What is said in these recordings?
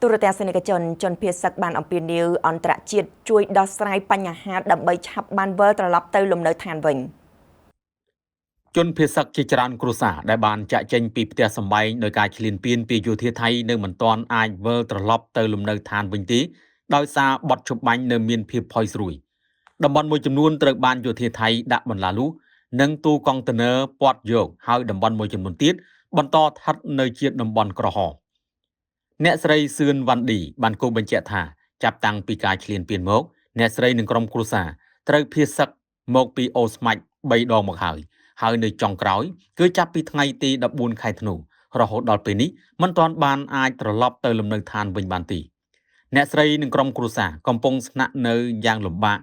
ទូរទស្សនិកជនជនភៀសសឹកបានអំពាវនាវអន្តរជាតិជួយដោះស្រាយបញ្ហាដើម្បីឆាប់បានវិលត្រឡប់ទៅលំនៅឋានវិញ។ ជនភៀសសឹកជាច្រើនគ្រួសារដែលបានចាក់ចេញពីផ្ទះសម្បែងដោយការឈ្លានពានពីយោធាថៃនៅមិនទាន់អាចវិលត្រឡប់ទៅលំនៅឋានវិញទេដោយសារបទឈប់បាញ់នៅមានភាពផុយស្រួយតំបន់មួយចំនួនត្រូវបានយោធាថៃដាក់បន្លាលួសនិងទូកុងតឺន័រព័ទ្ធយកហើយតំបន់មួយចំនួនទៀតបន្តស្ថិតនៅជាតំបន់ក្រហមអ្នកស្រីសឿនវ៉ាន់ឌីបានគូបញ្ជាក់ថាចាប់តាំងពីការឈ្លានពានមកអ្នកស្រីនិងក្រុមគ្រួសារត្រូវភៀសសឹកមកពីអូស្មាច់3ដងមកហើយហើយនៅចុងក្រោយគឺចាប់ពីថ្ងៃទី14ខែធ្នូរហូតដល់ពេលនេះមិនទាន់បានអាចត្រឡប់ទៅលំនៅឋានវិញបានទេអ្នកស្រីនិងក្រុមគ្រួសារកំពុងស្នាក់នៅយ៉ាងលំបាក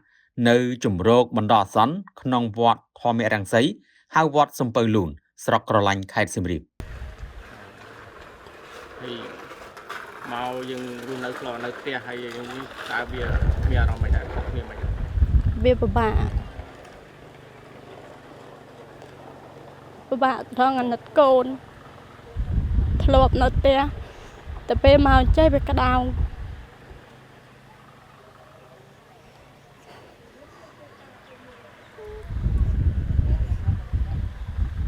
នៅជំរកបណ្ដោះអាសន្នក្នុងវត្តធម្មរង្សីហៅវត្តសំពៅលូនស្រុកក្រឡាញ់ខេត្តសៀមរាប ហើយមកយើងរស់នៅធ្លាប់នៅផ្ទះហើយយើងតើវាមានអារម្មណ៍មិនដែរខុសគ្នាមិន វាពិបាកពិបាកត្រង់អាណិតកូនធ្លាប់នៅផ្ទះតែពេលមកចេះវាក្តៅ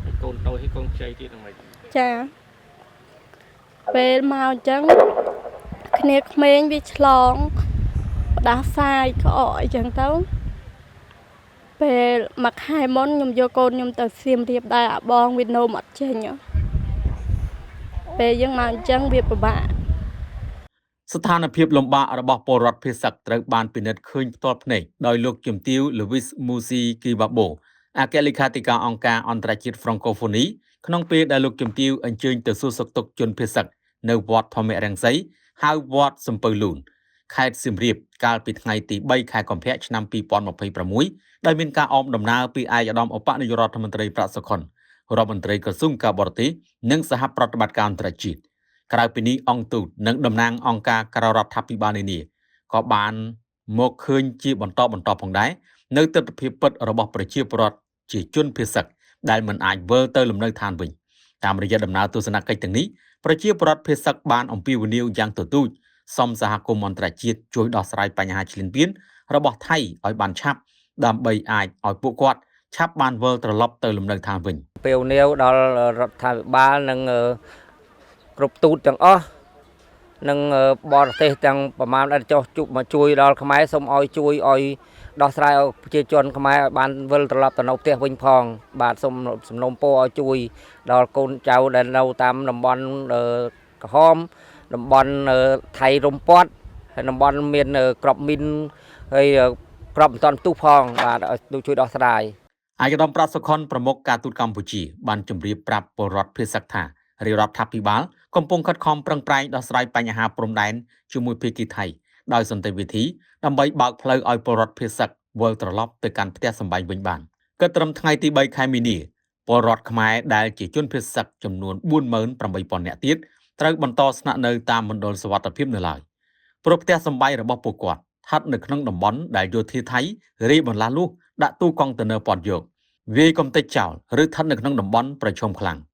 ហើយកូនតូចហើយកូនខ្ចីទៀតហ្នឹងមិន ចាពេលមកអញ្ចឹងគ្នាក្មេងវាឆ្លងផ្ដាសាយក្អកអីចឹងទៅពេលមួយខែមុនខ្ញុំយកកូនខ្ញុំទៅសៀមរាបដែរអាបងវានោមអត់ចេញហ៎ពេលយើងមកអញ្ចឹងវាពិបាក ស្ថានភាពលំបាករបស់ពលរដ្ឋភៀសសឹកត្រូវបានពិនិត្យឃើញផ្ទាល់ភ្នែកដោយលោកជំទាវ Louis Musi Kibabo អគ្គលេខាធិការអង្គការអន្តរជាតិ Francophonie ក្នុងពេលដែលលោកជំទាវអញ្ជើញទៅសួរសុខទុក្ខជនភៀសសឹកនៅវត្តធម្មរង្សីហៅវត្តសំពៅលូនខេត្តសៀមរាបកាលពីថ្ងៃទី3ខែកុម្ភៈឆ្នាំ2026ដោយមានការអមដំណើរពីឯកឧត្តមឧបនាយករដ្ឋមន្ត្រីប្រាក់សុខុនរដ្ឋមន្ត្រីក្រសួងការបរទេសនិងសហប្រតិបត្តិការអន្តរជាតិក្រៅពីនេះអង្គទូតនិងតំណាងអង្គការក្រៅរដ្ឋាភិបាលនានាក៏បានមកឃើញជាបន្តបន្តផងដែរនៅទិដ្ឋភាពពិតរបស់ប្រជាពលរដ្ឋជាជនភៀសសឹកដែលមិនអាចវិលទៅលំនៅឋានវិញតាមរយៈដំណើរទស្សនកិច្ចទាំងនេះប្រជាពលរដ្ឋភៀសសឹកបានអំពាវនាវយ៉ាងទទូចសុំសហគមន៍អន្តរជាតិជួយដោះស្រាយបញ្ហាឈ្លានពានរបស់ថៃឲ្យបានឆាប់ដើម្បីអាចឲ្យពួកគាត់ឆាប់បានវិលត្រឡប់ទៅលំនៅឋានវិញ ពេលនាវដល់រដ្ឋាភិបាលនិងគ្រប់ទូតទាំងអស់និងបរទេសទាំងប្រមាណដែលចុះជួបមកជួយដល់ខ្មែរសូមឲ្យជួយឲ្យដោះស្រាយឲ្យប្រជាជនខ្មែរឲ្យបានវិលត្រឡប់ទៅនៅផ្ទះវិញផងបាទសូមសំណូមពរឲ្យជួយដល់កូនចៅដែលនៅតាមតំបន់ក្រហមតំបន់ថៃរំពាត់ហើយតំបន់មានក្របមីនហើយក្របមិនតាន់ផ្ទុះផងបាទឲ្យជួយដោះស្រាយ ឯកឧត្តមប្រាក់សុខុនប្រមុខការទូតកម្ពុជាបានជម្រាបប្រាប់ពលរដ្ឋភៀសសឹកថារាជរដ្ឋាភិបាលកំពុងខិតខំប្រឹងប្រែងដោះស្រាយបញ្ហាព្រំដែនជាមួយភាគីថៃដោយសន្តិវិធីដើម្បីបើកផ្លូវឲ្យពលរដ្ឋភៀសសឹកវិលត្រឡប់ទៅកាន់ផ្ទះសម្បែងវិញបានគិតត្រឹមថ្ងៃទី3ខែមីនាពលរដ្ឋខ្មែរដែលជាជនភៀសសឹកចំនួន48000នាក់ទៀតត្រូវបន្តស្នាក់នៅតាមមណ្ឌលសុវត្ថិភាពនៅឡើយព្រោះផ្ទះសម្បែងរបស់ពួកគាត់ស្ថិតនៅក្នុងតំបន់ដែលយោធាថៃរាយបន្លាស់លួសដាក់ទូកុងតឺន័រព័ទ្ធយកវាយកំទេចចោលឬស្ថិតនៅក្នុងតំបន់ប្រឈមខ្លាំង។